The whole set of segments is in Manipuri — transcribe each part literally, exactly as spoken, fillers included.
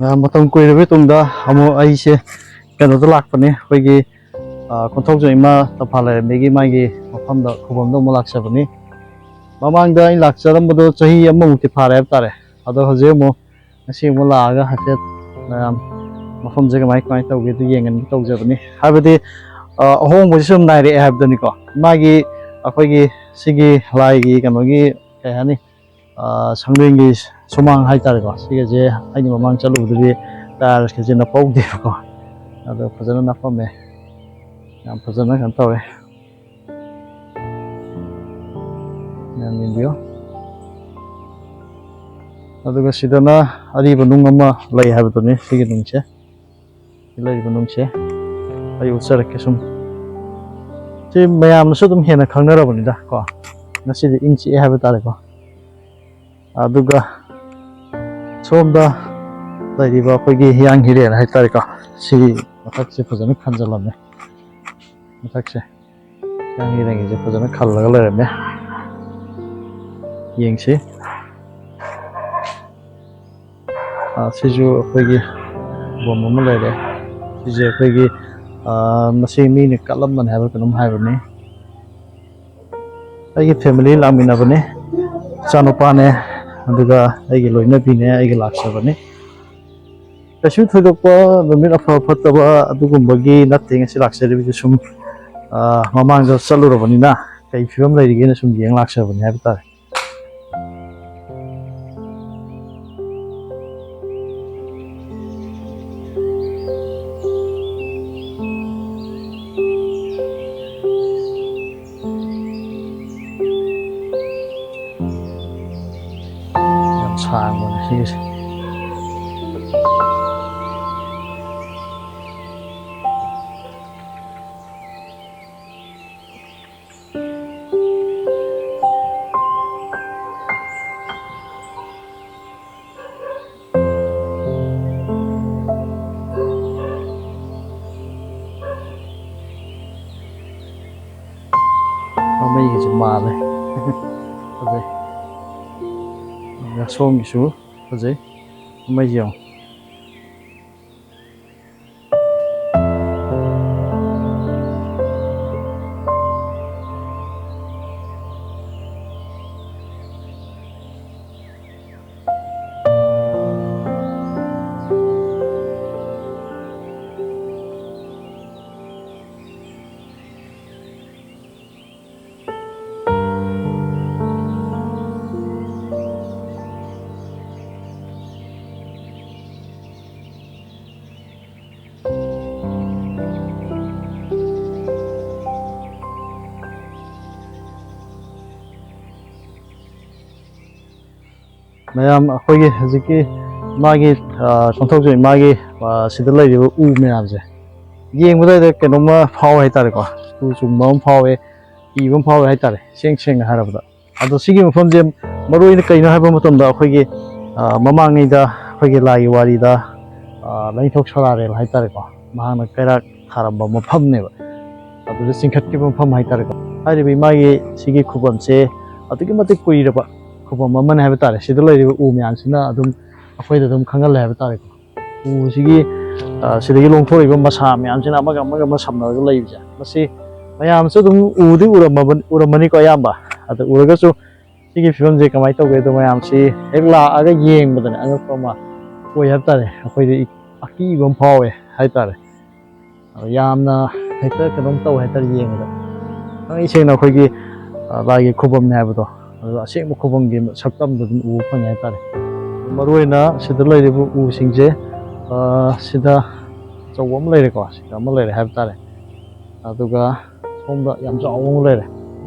ꯑ, ꯃꯇꯝ ꯀꯨꯏꯔꯕ ꯇꯨꯡꯗ ꯑꯃꯨꯛ ꯑꯩꯁꯦ ꯀꯩꯅꯣꯗ ꯂꯥꯛꯄꯅꯤ, ꯑꯩꯈꯣꯏꯒꯤ, ꯑ, ꯀꯣꯟꯊꯧꯖꯝ ꯏꯃꯥ ꯇꯝꯐꯥ ꯂꯥꯏꯔꯦꯝꯕꯤꯒꯤ ꯃꯥꯒꯤ ꯃꯐꯝꯗ, ꯈꯨꯕꯝꯗ ꯑꯃꯨꯛ ꯂꯥꯛꯆꯕꯅꯤ꯫ ꯃꯃꯥꯡꯗ ꯑꯩ ꯂꯥꯛꯆꯔꯝꯕꯗꯣ ꯆꯍꯤ ꯑꯃꯃꯨꯛꯇꯤ ꯐꯥꯔꯦ ꯍꯥꯏꯕ ꯇꯥꯔꯦ꯫ ꯑꯗꯣ ꯍꯧꯖꯤꯛ ꯑꯃꯨꯛ, ꯉꯁꯤ ꯑꯃꯨꯛ ꯂꯥꯛꯑꯒ ꯍꯥꯏꯐꯦꯠ ꯃꯌꯥꯝ ꯃꯐꯝꯁꯦ ꯀꯃꯥꯏ ꯀꯃꯥꯏꯅ ꯇꯧꯒꯦ ꯑꯗꯨ ꯌꯦꯡꯍꯟꯒꯦ ꯇꯧꯖꯕꯅꯤ꯫ ꯍꯥꯏꯕꯗꯤ, ꯑ, ꯑꯍꯣꯡꯕꯁꯤ ꯁꯨꯝ ꯅꯥꯏꯔꯛꯑꯦ ꯍꯥꯏꯕꯗꯨꯅꯤꯀꯣ꯫ ꯃꯥꯒꯤ, ꯑꯩꯈꯣꯏꯒꯤ ꯁꯤꯒꯤ ꯂꯥꯏꯒꯤ ꯀꯩꯅꯣꯒꯤ, ꯀꯩ ꯍꯥꯏꯅꯤ, ꯑ, ꯁꯪꯂꯦꯟꯒꯤ ꯁꯨꯃꯥꯡ ꯍꯥꯏꯇꯥꯔꯦꯀꯣ, ꯁꯤꯒꯁꯦ ꯑꯩꯅ ꯃꯃꯥꯡ ꯆꯠꯂꯨꯕꯗꯨꯗꯤ ꯇꯥꯏꯜꯁꯀꯁꯦ ꯅꯞꯄꯧꯗꯦꯕꯀꯣ꯫ ꯑꯗꯣ ꯐꯖꯅ ꯅꯞꯄꯝꯃꯦ, ꯌꯥꯝ ꯐꯖꯅ ꯀꯩꯅꯣ ꯇꯧꯋꯦ꯫ ꯃꯌꯥꯝ ꯌꯦꯡꯕꯤꯌꯨ꯫ ꯑꯗꯨꯒ ꯁꯤꯗꯅ ꯑꯔꯤꯕ ꯅꯨꯡ ꯑꯃ ꯂꯩ ꯍꯥꯏꯕꯗꯨꯅꯤ, ꯁꯤꯒꯤ ꯅꯨꯡꯁꯦ꯫ ꯁꯤ ꯂꯩꯔꯤꯕ ꯅꯨꯡꯁꯦ ꯑꯩ ꯎꯠꯆꯔꯛꯀꯦ ꯁꯨꯝ꯫ ꯁꯤ ꯃꯌꯥꯝꯅꯁꯨ ꯑꯗꯨꯝ ꯍꯦꯟꯅ ꯈꯪꯅꯔꯕꯅꯤꯗ ꯀꯣ꯫ ꯉꯁꯤꯗꯤ ꯏꯪ ꯆꯤꯛꯑꯦ ꯍꯥꯏꯕ ꯇꯥꯔꯦꯀꯣ꯫ ꯑꯗꯨꯒ ꯁꯣꯝꯗ ꯂꯩꯔꯤꯕ ꯑꯩꯈꯣꯏꯒꯤ ꯍꯤꯌꯥꯡ ꯍꯤꯔꯦꯟ ꯍꯥꯏꯇꯥꯔꯦꯀꯣ꯫ ꯁꯤ ꯃꯊꯛꯁꯦ ꯐꯖꯅ ꯈꯟꯖꯜꯂꯝꯃꯦ꯫ ꯃꯊꯛꯁꯦ ꯍꯤꯌꯥꯡ ꯍꯤꯔꯦꯟꯒꯤꯁꯦ ꯐꯖꯅ ꯈꯜꯂꯒ ꯂꯩꯔꯝꯃꯦ꯫ ꯌꯦꯡꯁꯤ꯫ ꯑ, ꯁꯤꯁꯨ ꯑꯩꯈꯣꯏꯒꯤ ꯕꯣꯝ ꯑꯃ ꯂꯩꯔꯦ꯫ ꯁꯤꯁꯦ ꯑꯩꯈꯣꯏꯒꯤ, ꯑ, ꯃꯁꯤ ꯃꯤꯅ ꯀꯠꯂꯝꯕꯅꯦ ꯍꯥꯏꯕ ꯀꯩꯅꯣꯝ ꯍꯥꯏꯕꯅꯤ꯫ ꯑꯩꯒꯤ family ꯂꯥꯛꯃꯤꯟꯅꯕꯅꯤ, ꯏꯆꯥꯅꯨꯄꯥꯅꯦ, ꯑꯗꯨꯒ ꯑꯩꯒꯤ ꯂꯣꯏꯅꯕꯤꯅꯦ, ꯑꯩꯒ ꯂꯥꯛꯆꯕꯅꯤ꯫ ꯀꯩꯁꯨ ꯊꯣꯏꯗꯣꯛꯄ ꯅꯨꯃꯤꯠ ꯑꯐ ꯐꯠꯇꯕ ꯑꯗꯨꯒꯨꯝꯕꯒꯤ ꯅꯠꯇꯦ ꯉꯁꯤ ꯂꯥꯛꯆꯔꯤꯕꯁꯤ꯫ ꯁꯨꯝ, ꯑ, ꯃꯃꯥꯡꯗ ꯆꯠꯂꯨꯔꯕꯅꯤꯅ ꯀꯩ ꯐꯤꯕꯝ ꯂꯩꯔꯤꯒꯦꯅ ꯁꯨꯝ ꯌꯦꯡ ꯂꯥꯛꯆꯕꯅꯤ ꯍꯥꯏꯕ ꯇꯥꯔꯦ꯫ ꯌꯥꯝ ꯁꯥꯡꯕꯅꯦ ꯁꯤꯒꯤꯁꯦ꯫ ꯃꯃꯩꯒꯤꯁꯨ ꯃꯥꯜꯂꯦ꯫ ꯐꯖꯩ꯫ ꯑꯁꯣꯝꯒꯤꯁꯨ ꯐꯖꯩ꯫ ꯃꯃꯩꯁꯦ ꯌꯦꯡꯉꯣ꯫ ꯃꯌꯥꯝ, ꯑꯩꯈꯣꯏꯒꯤ ꯍꯧꯖꯤꯛꯀꯤ ꯃꯥꯒꯤ, ꯑ, ꯀꯣꯟꯊꯧꯖꯝ ꯏꯃꯥꯒꯤ, ꯑ, ꯁꯤꯗ ꯂꯩꯔꯤꯕ ꯎ ꯃꯌꯥꯝꯁꯦ ꯌꯦꯡꯕꯗ ꯀꯩꯅꯣꯝꯃ ꯐꯥꯎꯋꯦ ꯍꯥꯏꯇꯥꯔꯦꯀꯣ꯫ ꯎ ꯆꯨꯝꯕ ꯑꯃ ꯐꯥꯎꯋꯦ, ꯀꯤꯕ ꯑꯃ ꯐꯥꯎꯋꯦ ꯍꯥꯏꯇꯥꯔꯦ, ꯏꯁꯦꯡ ꯁꯦꯡꯅ ꯍꯥꯏꯔꯕꯗ꯫ ꯑꯗꯣ ꯁꯤꯒꯤ ꯃꯐꯝꯁꯦ ꯃꯔꯨ ꯑꯣꯏꯅ ꯀꯩꯅꯣ ꯍꯥꯏꯕ ꯃꯇꯝꯗ, ꯑꯩꯈꯣꯏꯒꯤ, ꯑ, ꯃꯃꯥꯡꯉꯩꯗ ꯑꯩꯈꯣꯏꯒꯤ ꯂꯥꯏꯒꯤ ꯋꯥꯔꯤꯗ, ꯑ, ꯂꯥꯏꯅꯤꯡꯊꯧ ꯁꯣꯔꯥꯔꯦꯜ ꯍꯥꯏꯇꯥꯔꯦꯀꯣ, ꯃꯍꯥꯛꯅ ꯀꯩꯔꯥꯛ ꯊꯥꯔꯝꯕ ꯃꯐꯝꯅꯦꯕ꯫ ꯑꯗꯨꯗ ꯆꯤꯡꯈꯠꯈꯤꯕ ꯃꯐꯝ ꯍꯥꯏꯇꯥꯔꯦꯀꯣ꯫ ꯍꯥꯏꯔꯤꯕ ꯏꯃꯥꯒꯤ ꯁꯤꯒꯤ ꯈꯨꯕꯝꯁꯦ ꯑꯗꯨꯛꯀꯤ ꯃꯇꯤꯛ ꯀꯨꯏꯔꯕ ꯈꯨꯕꯝ ꯑꯃꯅꯤ ꯍꯥꯏꯕ ꯇꯥꯔꯦ꯫ ꯁꯤꯗ ꯂꯩꯔꯤꯕ ꯎ ꯃꯌꯥꯝꯁꯤꯅ ꯑꯗꯨꯝ ꯑꯩꯈꯣꯏꯗ ꯑꯗꯨꯝ ꯈꯪꯍꯜꯂꯦ ꯍꯥꯏꯕ ꯇꯥꯔꯦꯀꯣ꯫ ꯎꯁꯤꯒꯤ, ꯑ, ꯁꯤꯗꯒꯤ ꯂꯣꯡꯊꯣꯔꯛꯏꯕ ꯃꯁꯥ ꯃꯌꯥꯝꯁꯤꯅ ꯑꯃꯒ ꯑꯃꯒ ꯑꯃ ꯁꯝꯅꯔꯒ ꯂꯩꯕꯁꯦ, ꯃꯁꯤ ꯃꯌꯥꯝꯁꯨ ꯑꯗꯨꯝ ꯎꯗꯤ ꯎꯔꯝꯃꯕ-, ꯎꯔꯝꯃꯅꯤꯀꯣ ꯑꯌꯥꯝꯕ꯫ ꯑꯗ ꯎꯔꯒꯁꯨ ꯁꯤꯒꯤ ꯐꯤꯕꯝꯁꯦ ꯀꯃꯥꯏꯅ ꯇꯧꯒꯦ ꯑꯗꯣ, ꯃꯌꯥꯝꯁꯤ ꯍꯦꯛ ꯂꯥꯛꯑꯒ ꯌꯦꯡꯕꯗꯅꯦ ꯑꯉꯛꯄ ꯑꯃ ꯑꯣꯏ ꯍꯥꯏꯕ ꯇꯥꯔꯦ꯫ ꯑꯩꯈꯣꯏꯗ ꯏ-, ꯑꯀꯤꯕ ꯑꯃ ꯐꯥꯎꯋꯦ ꯍꯥꯏ ꯇꯥꯔꯦ꯫ ꯑꯗꯣ ꯌꯥꯝꯅ ꯍꯦꯛꯇ ꯀꯩꯅꯣꯝ ꯇꯧꯋꯦ ꯍꯥꯏ ꯇꯥꯔꯦ ꯌꯦꯡꯕꯗ꯫ ꯊꯥꯡꯉꯩ ꯁꯦꯡꯅ ꯑꯩꯈꯣꯏꯒꯤ, ꯑ, ꯂꯥꯏꯒꯤ ꯈꯨꯕꯝꯅꯦ ꯍꯥꯏꯕꯗꯣ, ꯑꯗꯣ ꯑꯁꯦꯡꯕ ꯈꯨꯕꯝꯒꯤ ꯁꯛꯇꯝꯗꯣ ꯑꯗꯨꯝ ꯎꯕ ꯐꯪꯉꯦ ꯍꯥꯏ ꯇꯥꯔꯦ꯫ ꯃꯔꯨꯑꯣꯏꯅ ꯁꯤꯗ ꯂꯩꯔꯤꯕ ꯎꯁꯤꯡꯁꯦ, ꯑ, ꯁꯤꯗ ꯑꯆꯧꯕ ꯑꯃ ꯂꯩꯔꯦꯀꯣ, ꯁꯤꯗ ꯑꯃ ꯂꯩꯔꯦ ꯍꯥꯏꯕ ꯇꯥꯔꯦ꯫ ꯑꯗꯨꯒ ꯁꯣꯝꯗ ꯌꯥꯝ ꯆꯥꯎꯕ ꯑꯃ ꯂꯩꯔꯦ꯫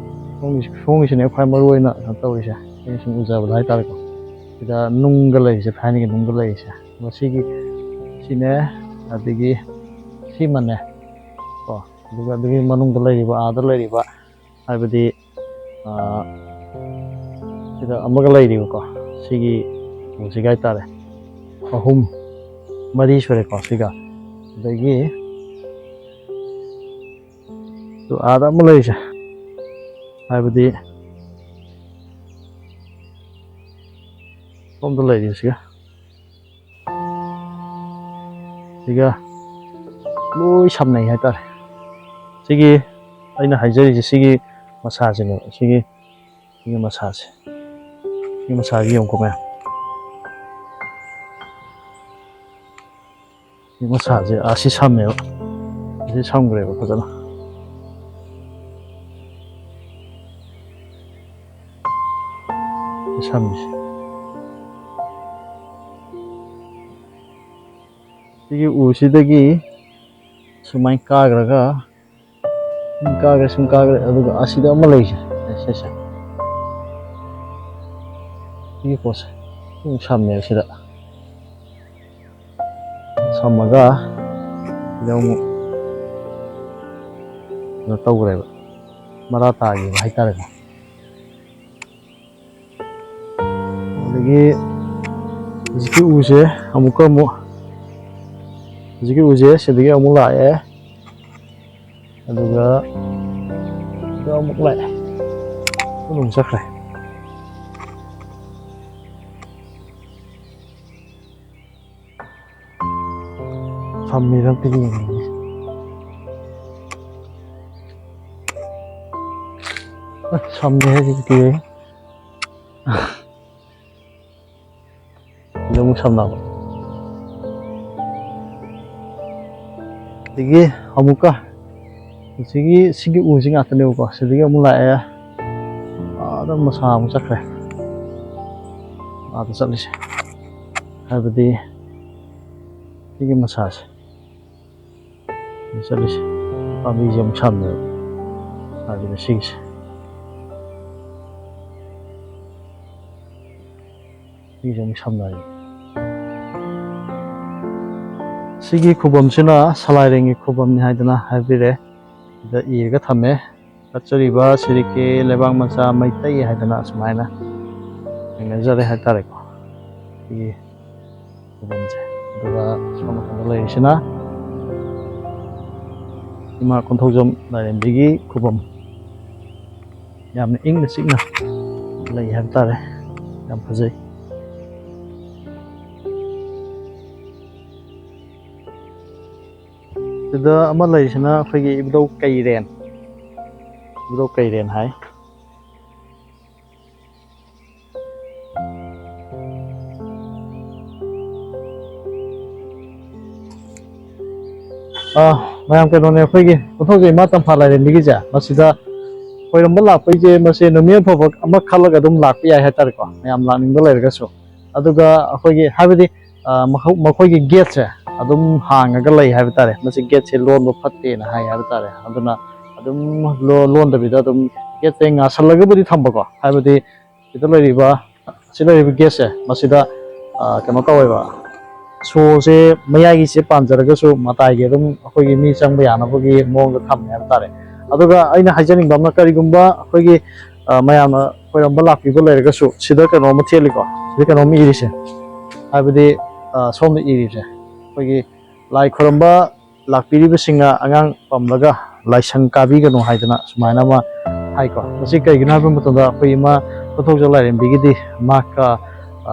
ꯁꯣꯝꯒꯤ-, ꯁꯣꯝꯒꯤꯁꯤꯅꯦ ꯈ꯭ꯋꯥꯏ ꯃꯔꯨ ꯑꯣꯏꯅ ꯀꯩꯅꯣ ꯇꯧꯔꯤꯁꯦ, ꯑꯩꯅ ꯁꯨꯝ ꯎꯖꯕꯗ ꯍꯥꯏꯇꯥꯔꯦꯀꯣ꯫ ꯁꯤꯗ ꯅꯨꯡꯒ ꯂꯩꯔꯤꯁꯦ, ꯊꯥꯏꯅꯒꯤ ꯅꯨꯡꯒ ꯂꯩꯔꯤꯁꯦ꯫ ꯃꯁꯤꯒꯤ ꯁꯤꯅꯦ, ꯑꯗꯒꯤ ꯁꯤꯃꯅꯦ ꯀꯣ, ꯑꯗꯨꯒ ꯑꯗꯨꯒꯤ ꯃꯅꯨꯡꯗ ꯂꯩꯔꯤꯕ, ꯑꯥꯗ ꯂꯩꯔꯤꯕ, ꯍꯥꯏꯕꯗꯤ, ꯑꯥ, ꯁꯤꯗ ꯑꯃꯒ ꯂꯩꯔꯤꯕꯀꯣ, ꯁꯤꯒꯤ ꯎꯁꯤꯒ ꯍꯥꯏꯇꯥꯔꯦ꯫ ꯑꯍꯨꯝ, ꯃꯔꯤ ꯁꯨꯔꯦꯀꯣ ꯁꯤꯒ꯫ ꯑꯗꯒꯤ ꯑꯗꯨ ꯑꯥꯗ ꯑꯃ ꯂꯩꯔꯤꯁꯦ, ꯍꯥꯏꯕꯗꯤ ꯁꯣꯝꯗ ꯂꯩꯔꯤꯁꯤꯒ ꯁꯤꯒ ꯂꯣꯏ ꯁꯝꯅꯩ ꯍꯥꯏꯇꯥꯔꯦ꯫ ꯁꯤꯒꯤ ꯑꯩꯅ ꯍꯥꯏꯖꯔꯤꯁꯦ ꯁꯤꯒꯤ ꯃꯁꯥꯁꯤꯅꯦꯕ, ꯁꯤꯒꯤ, ꯁꯤꯒꯤ ꯃꯁꯥꯁꯦ, ꯁꯤꯒꯤ ꯃꯁꯥꯁꯤ ꯌꯦꯡꯉꯨꯀꯣ ꯃꯌꯥꯝ꯫ ꯁꯤ ꯃꯁꯥꯁꯦ ꯑꯁꯤ ꯁꯝꯃꯦꯕ, ꯑꯁꯤ ꯁꯝꯈ꯭ꯔꯦꯕ ꯐꯖꯅ꯫ ꯁꯤ ꯁꯝꯃꯤꯁꯦ꯫ ꯁꯤꯒꯤ ꯎꯁꯤꯗꯒꯤ ꯁꯨꯃꯥꯏꯅ ꯀꯥꯈ꯭ꯔꯒ ꯁꯨꯝ ꯀꯥꯈ꯭ꯔꯦ, ꯁꯨꯝ ꯀꯥꯈ꯭ꯔꯦ, ꯑꯗꯨꯒ ꯑꯁꯤꯗ ꯑꯃ ꯂꯩꯁꯦ, ꯁꯦ, ꯁꯦ, ꯁꯦ꯫ ꯁꯤꯒꯤ ꯄꯣꯠꯁꯦ꯫ ꯁꯝꯃꯦ ꯁꯤꯗ꯫ ꯁꯝꯃꯒ ꯁꯤꯗ ꯑꯃꯨꯛ ꯀꯩꯅꯣ ꯇꯧꯈ꯭ꯔꯦꯕ, ꯃꯔꯥ ꯇꯥꯈꯤꯕ ꯍꯥꯏꯇꯥꯔꯦꯀꯣ꯫ ꯑꯗꯒꯤ ꯍꯧꯖꯤꯛꯀꯤ ꯎꯁꯦ ꯑꯃꯨꯛꯀ ꯑꯃꯨꯛ, ꯍꯧꯖꯤꯛꯀꯤ ꯎꯁꯦ ꯁꯤꯗꯒꯤ ꯑꯃꯨꯛ ꯂꯥꯛꯑꯦ, ꯑꯗꯨꯒ ꯁꯤꯗ ꯑꯃꯨꯛ ꯂꯥꯛꯑꯦ, ꯑꯗꯨꯝ ꯆꯠꯈ꯭ꯔꯦ꯫ ꯁꯝꯃꯤꯔ ꯑꯝꯇ ꯌꯦꯡꯒꯦ꯫ ꯑ, ꯁꯝꯃꯦ ꯍꯥꯏꯁꯤꯗꯤ ꯀꯤꯖꯩ꯫ ꯁꯤꯗ ꯑꯃꯨꯛ ꯁꯝꯅꯕ꯫ ꯑꯗꯒꯤ ꯑꯃꯨꯛꯀ ꯁꯤꯒꯤ, ꯁꯤꯒꯤ ꯎꯁꯤ ꯉꯥꯛꯇꯅꯦꯕꯀꯣ꯫ ꯁꯤꯗꯒꯤ ꯑꯃꯨꯛ ꯂꯥꯛꯑꯦ, ꯑꯥꯗ ꯃꯁꯥ ꯑꯃꯨꯛ ꯆꯠꯈ꯭ꯔꯦ꯫ ꯑꯥꯗ ꯆꯠꯂꯤꯁꯦ, ꯍꯥꯏꯕꯗꯤ ꯁꯤꯒꯤ ꯃꯁꯥꯁꯦ꯫ ꯆꯠꯂꯤꯁꯦ꯫ ꯄꯥꯝꯕꯤꯁꯦ ꯑꯃꯨꯛ ꯁꯝꯃꯦꯕ꯫ ꯍꯥꯏꯗꯤ ꯁꯤꯒꯤꯁꯦ꯫ ꯁꯤꯒꯤꯁꯦ ꯑꯃꯨꯛ ꯁꯝꯅꯔꯦ꯫ ꯁꯤꯒꯤ ꯈꯨꯕꯝꯁꯤꯅ ꯁꯂꯥꯏꯔꯦꯟꯒꯤ ꯈꯨꯕꯝꯅꯤ ꯍꯥꯏꯗꯅ ꯍꯥꯏꯕꯤꯔꯦ꯫ ꯁꯤꯗ ꯏꯔꯒ ꯊꯝꯃꯦ꯫ ꯀꯠꯆꯔꯤꯕ ꯁꯤꯔꯤꯀꯦ ꯂꯩꯕꯥꯛ ꯃꯆꯥ ꯃꯩꯇꯩ ꯍꯥꯏꯗꯅ ꯑꯁꯨꯃꯥꯏꯅ ꯊꯦꯡꯅꯖꯔꯦ ꯍꯥꯏꯇꯥꯔꯦꯀꯣ꯫ ꯁꯤꯒꯤ ꯈꯨꯕꯝꯁꯦ꯫ ꯑꯗꯨꯒ ꯁꯣꯝ ꯅꯥꯀꯟꯗ ꯂꯩꯔꯤꯁꯤꯅ ꯏꯃꯥ ꯀꯣꯟꯊꯧꯖꯝ ꯂꯥꯏꯔꯦꯝꯕꯤꯒꯤ ꯈꯨꯕꯝ꯫ ꯌꯥꯝꯅ ꯏꯪꯅ ꯆꯤꯛꯅ ꯂꯩ ꯍꯥꯏꯕ ꯇꯥꯔꯦ꯫ ꯌꯥꯝ ꯐꯖꯩ꯫ ꯁꯤꯗ ꯑꯃ ꯂꯩꯔꯤꯁꯤꯅ ꯑꯩꯈꯣꯏꯒꯤ ꯏꯕꯨꯙꯧ ꯀꯩꯔꯦꯟ, ꯏꯕꯨꯙꯧ ꯀꯩꯔꯦꯟ ꯍꯥꯏ꯫ ꯑꯥ, ꯃꯌꯥꯝ, ꯀꯩꯅꯣꯅꯦ, ꯑꯩꯈꯣꯏꯒꯤ ꯀꯣꯟꯊꯧꯖꯝ ꯏꯃꯥ ꯇꯝꯐꯥ ꯂꯥꯏꯔꯦꯝꯕꯤꯒꯤꯁꯦ, ꯃꯁꯤꯗ ꯈꯣꯏꯔꯝꯕ ꯂꯥꯛꯄꯩꯁꯦ, ꯃꯁꯦ ꯅꯨꯃꯤꯠ ꯑꯐꯕ ꯑꯃ ꯈꯜꯂꯒ ꯑꯗꯨꯝ ꯂꯥꯛꯄ ꯌꯥꯏ ꯍꯥꯏꯇꯥꯔꯦꯀꯣ, ꯃꯌꯥꯝ ꯂꯥꯛꯅꯤꯡꯕ ꯂꯩꯔꯒꯁꯨ꯫ ꯑꯗꯨꯒ ꯑꯩꯈꯣꯏꯒꯤ, ꯍꯥꯏꯕꯗꯤ, ꯑꯥ, ꯃꯈꯣ-, ꯃꯈꯣꯏꯒꯤ ꯒꯦꯠꯁꯦ ꯑꯗꯨꯝ ꯍꯥꯡꯉꯒ ꯂꯩ ꯍꯥꯏꯕ ꯇꯥꯔꯦ꯫ ꯃꯁꯤ ꯒꯦꯠꯁꯦ ꯂꯣꯟꯕ ꯐꯠꯇꯦꯅ ꯍꯥꯏ ꯍꯥꯏꯕ ꯇꯥꯔꯦ꯫ ꯑꯗꯨꯅ ꯑꯗꯨꯝ ꯂꯣ-, ꯂꯣꯟꯗꯕꯤꯗ ꯑꯗꯨꯝ ꯒꯦꯠꯁꯦ ꯉꯥꯁꯜꯂꯒꯕꯨꯗꯤ ꯊꯝꯕꯀꯣ, ꯍꯥꯏꯕꯗꯤ ꯁꯤꯗ ꯂꯩꯔꯤꯕ ꯁꯤ ꯂꯩꯔꯤꯕ ꯒꯦꯠꯁꯦ ꯃꯁꯤꯗ ꯀꯩꯅꯣ ꯇꯧꯋꯦꯕ, ꯁꯣꯁꯦ ꯃꯌꯥꯏꯒꯤꯁꯦ ꯄꯥꯟꯖꯔꯒꯁꯨ ꯃꯇꯥꯏꯒꯤ ꯑꯗꯨꯝ ꯑꯩꯈꯣꯏꯒꯤ ꯃꯤ ꯆꯪꯕ ꯌꯥꯅꯕꯒꯤ ꯃꯑꯣꯡꯗ ꯊꯝꯃꯦ ꯍꯥꯏꯕ ꯇꯥꯔꯦ꯫ ꯑꯗꯨꯒ ꯑꯩꯅ ꯍꯥꯏꯖꯅꯤꯡꯕ ꯑꯃꯅ, ꯀꯔꯤꯒꯨꯝꯕ ꯑꯩꯈꯣꯏꯒꯤ ꯃꯌꯥꯝꯅ ꯈꯣꯏꯔꯝꯕ ꯂꯥꯛꯄꯤꯕ ꯂꯩꯔꯒꯁꯨ ꯁꯤꯗ ꯀꯩꯅꯣꯝꯃ ꯊꯦꯠꯂꯤꯀꯣ, ꯁꯤꯗ ꯀꯩꯅꯣꯝꯃ ꯏꯔꯤꯁꯦ, ꯍꯥꯏꯕꯗꯤ ꯁꯣꯝꯗ ꯏꯔꯤꯁꯦ ꯑꯩꯈꯣꯏꯒꯤ ꯂꯥꯏ ꯈꯣꯏꯔꯝꯕ ꯂꯥꯛꯄꯤꯔꯤꯕꯁꯤꯡꯅ ꯑꯉꯥꯡ ꯄꯝꯂꯒ ꯂꯥꯏꯁꯪ ꯀꯥꯕꯤꯒꯅꯨ ꯍꯥꯏꯗꯅ ꯁꯨꯃꯥꯏꯅ ꯑꯃ ꯍꯥꯏꯀꯣ꯫ ꯃꯁꯤ ꯀꯩꯒꯤꯅꯣ ꯍꯥꯏꯕ ꯃꯇꯝꯗ ꯑꯩꯈꯣꯏ ꯏꯃꯥ ꯄꯟꯊꯧꯖꯝ ꯂꯥꯏꯔꯦꯝꯕꯤꯒꯤꯗꯤ ꯃꯍꯥꯛꯀ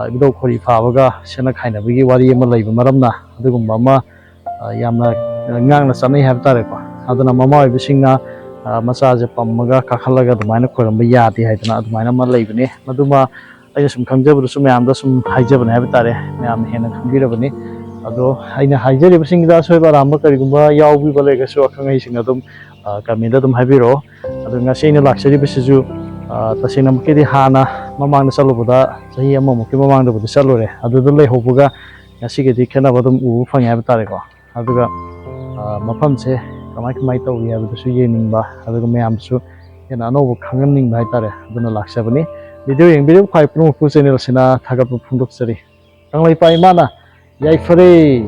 ꯏꯕꯨꯙꯧ ꯈꯣꯔꯤ ꯐꯥꯕꯒ ꯁꯦꯠꯅ ꯈꯥꯏꯅꯕꯒꯤ ꯋꯥꯔꯤ ꯑꯃ ꯂꯩꯕ ꯃꯔꯝꯅ ꯑꯗꯨꯒꯨꯝꯕ ꯑꯃ ꯌꯥꯝꯅ ꯉꯥꯡꯅ ꯆꯠꯅꯩ ꯍꯥꯏꯕ ꯇꯥꯔꯦꯀꯣ꯫ ꯑꯗꯨꯅ ꯃꯃꯥ ꯑꯣꯏꯕꯁꯤꯡꯅ ꯃꯆꯥꯁꯦ ꯄꯝꯃꯒ ꯀꯥꯈꯠꯂꯒ ꯑꯗꯨꯃꯥꯏꯅ ꯈꯣꯏꯔꯝꯕ ꯌꯥꯗꯦ ꯍꯥꯏꯗꯅ ꯑꯗꯨꯃꯥꯏꯅ ꯑꯃ ꯂꯩꯕꯅꯦ꯫ ꯃꯗꯨꯃ ꯑꯩꯅ ꯁꯨꯝ ꯈꯪꯖꯕꯗꯨꯁꯨ ꯃꯌꯥꯝꯗ ꯁꯨꯝ ꯍꯥꯏꯖꯕꯅꯦ ꯍꯥꯏꯕ ꯇꯥꯔꯦ, ꯃꯌꯥꯝꯅ ꯍꯦꯟꯅ ꯈꯪꯕꯤꯔꯕꯅꯤ꯫ ꯑꯗꯣ ꯑꯩꯅ ꯍꯥꯏꯖꯔꯤꯕꯁꯤꯡꯗ ꯑꯁꯣꯏꯕ ꯑꯔꯥꯟꯕ ꯀꯔꯤꯒꯨꯝꯕ ꯌꯥꯎꯕꯤꯕ ꯂꯩꯔꯒꯁꯨ ꯑꯈꯪ ꯑꯍꯩꯁꯤꯡꯅ ꯑꯗꯨꯝ ꯀꯃꯦꯟꯗ ꯑꯗꯨꯝ ꯍꯥꯏꯕꯤꯔꯛꯑꯣ꯫ ꯑꯗꯣ ꯉꯁꯤ ꯑꯩꯅ ꯂꯥꯛꯆꯔꯤꯕꯁꯤꯁꯨ ꯇꯁꯦꯡꯅꯃꯛꯀꯤꯗꯤ ꯍꯥꯟꯅ ꯃꯃꯥꯡꯗ ꯆꯠꯂꯨꯕꯗ, ꯆꯍꯤ ꯑꯃꯃꯨꯛꯀꯤ ꯃꯃꯥꯡꯗꯕꯨꯗꯤ ꯆꯠꯂꯨꯔꯦ, ꯑꯗꯨꯗ ꯂꯩꯍꯧꯕꯒ ꯉꯁꯤꯒꯗꯤ ꯈꯦꯠꯅꯕ ꯑꯗꯨꯝ ꯎꯕ ꯐꯪꯉꯦ ꯍꯥꯏꯕ ꯇꯥꯔꯦꯀꯣ꯫ ꯑꯗꯨꯒ ꯃꯐꯝꯁꯦ ꯀꯃꯥꯏ ꯀꯃꯥꯏ ꯇꯧꯔꯤ ꯍꯥꯏꯕꯗꯨꯁꯨ ꯌꯦꯡꯅꯤꯡꯕ, ꯑꯗꯨꯒ ꯃꯌꯥꯝꯁꯨ ꯍꯦꯟꯅ ꯑꯅꯧꯕ ꯈꯪꯍꯟꯅꯤꯡꯕ ꯍꯥꯏꯇꯥꯔꯦ, ꯑꯗꯨꯅ ꯂꯥꯛꯆꯕꯅꯤ꯫ ꯚꯤꯗꯤꯑꯣ ꯌꯦꯡꯕꯤꯔꯤꯕ ꯈ꯭ꯋꯥꯏ ꯄꯨꯝꯅꯃꯛꯄꯨ ꯆꯦꯅꯦꯜ ꯑꯁꯤꯅ ꯊꯥꯒꯠꯄ ꯐꯣꯡꯗꯣꯛꯆꯔꯤ꯫ ꯀꯪꯂꯩꯄꯥꯛ ꯏꯃꯥꯅ ꯌꯥꯏꯐꯔꯦ꯫